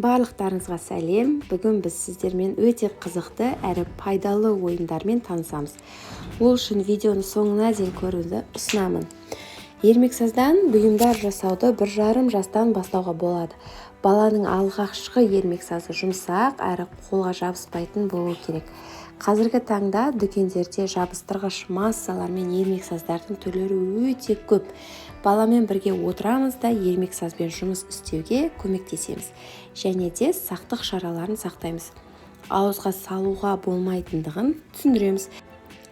Барлықтарыңызға сәлем! Бүгін біз сіздермен өте қызықты әрі пайдалы ойындармен танысамыз. Ол үшін видеоны соңына дейін көруді ұсынамын. Ермексаздан бұйымдар жасауды 1,5 жастан бастауға болады. Баланың алғашқы ермексазы жұмсақ әрі қолға жабыспайтын болу керек. Қазіргі таңда дүкендерде жабыстырғыш массалар мен ермексаздардың түрлері өте көп. Баламен бірге отырамыз да ермексазбен жұмыс істеуге көмектесеміз. Және де сақтық шараларын сақтаймыз. Ауызға салуға болмайтындығын түсіндіреміз.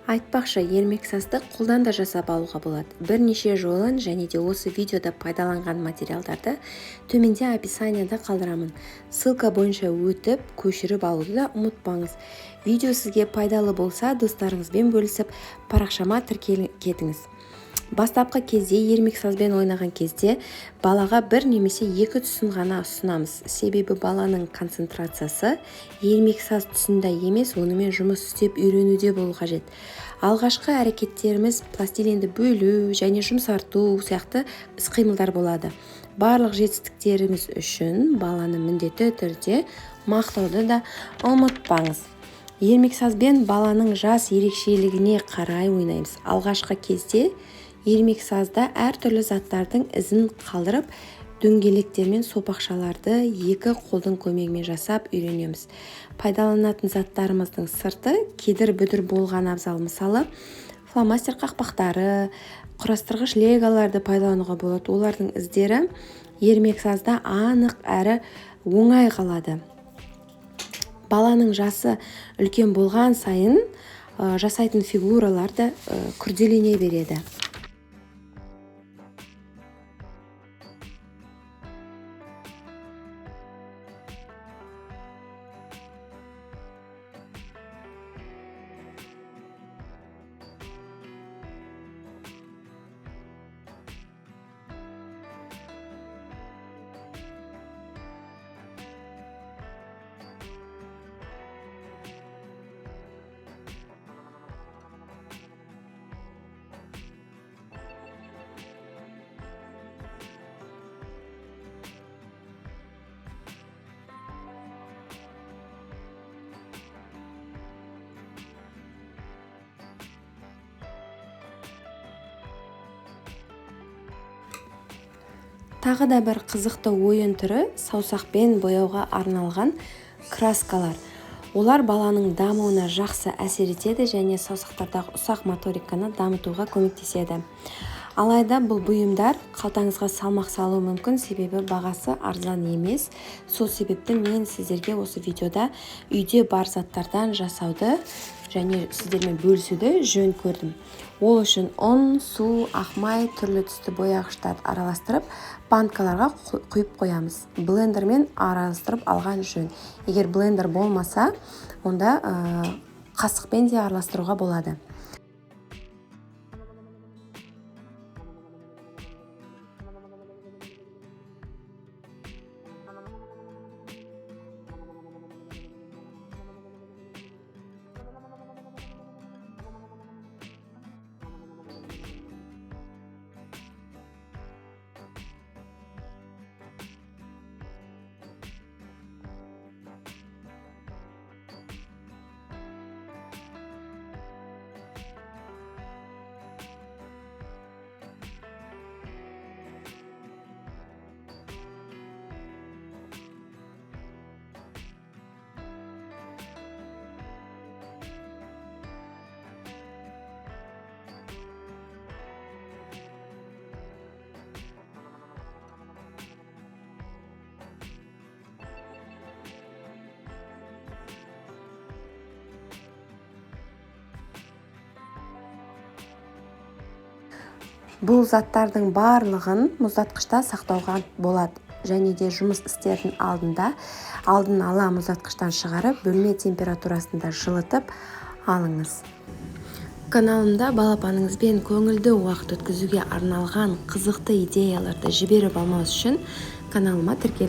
Айтпақшы, ермексазды қолдан да жасап алуға болады. Бірнеше жолын және де осы видеода пайдаланған материалдарды төменде описанияда қалдырамын. Ссылка бойынша өтіп, көшіріп алуды да ұмытпаңыз. Видео сізге пайдалы болса, достарыңызбен бөлісіп, парақшама тіркеліп кетіңіз. Бастапқы кезде ермексазбен ойнаған кезде балаға бір немесе екі түсін ғана ұсынамыз. Себебі баланың концентрациясы ермексаз түсінде емес, онымен жұмыс істеп үйренуде болу қажет. Алғашқы әрекеттеріміз пластилинді бөлу және жұмсарту сияқты іс-қимылдар болады. Барлық жетістіктеріміз үшін баланы міндетті түрде мақтауды да ұмытпаңыз. Ермексазбен баланың жас ерекшелігіне қарай ойнаймыз. Алғашқы кезде ермексазда әртүрлі заттардың ізін қалдырып, дөңгелектер мен сопақшаларды екі қолдың көмегімен жасап үйренеміз. Пайдаланатын заттарымыздың сырты кедір-бүдір болған абзал. Мысалы, фломастер қақпақтары, құрастырғыш леголарды пайдалануға болады. Олардың іздері ермексазда анық әрі оңай қалады. Баланың жасы үлкен болған сайын жасайтын фигуралар да күрделене береді. Тағы да бір қызықты ойын түрі саусақпен бояуға арналған краскалар. Олар баланың дамуына жақсы әсер етеді және саусақтардағы ұсақ моториканы дамытуға көмектеседі. Алайда бұл бұйымдар қалтаңызға салмақ салуы мүмкін, себебі бағасы арзан емес. Сол себепті мен сіздерге осы видеода үйде бар заттардан жасауды және сіздермен бөлісуді жөн көрдім. Ол үшін ұн, су, ақмай, түрлі түсті бояғыштарды араластырып, банкаларға құйып қоямыз. Блендермен араластырып алған жөн. Егер блендер болмаса, онда қасықпен де араластыруға болады. Бұл заттардың барлығын мұздатқышта сақтауға болады. Және де жұмыс істердің алдында алдын ала мұздатқыштан шығарып, бөлме температурасында жылытып алыңыз. Каналымда балапаныңызбен көңілді уақыт өткізуге арналған қызықты идеяларды жіберіп алмас үшін каналыма тіркеліп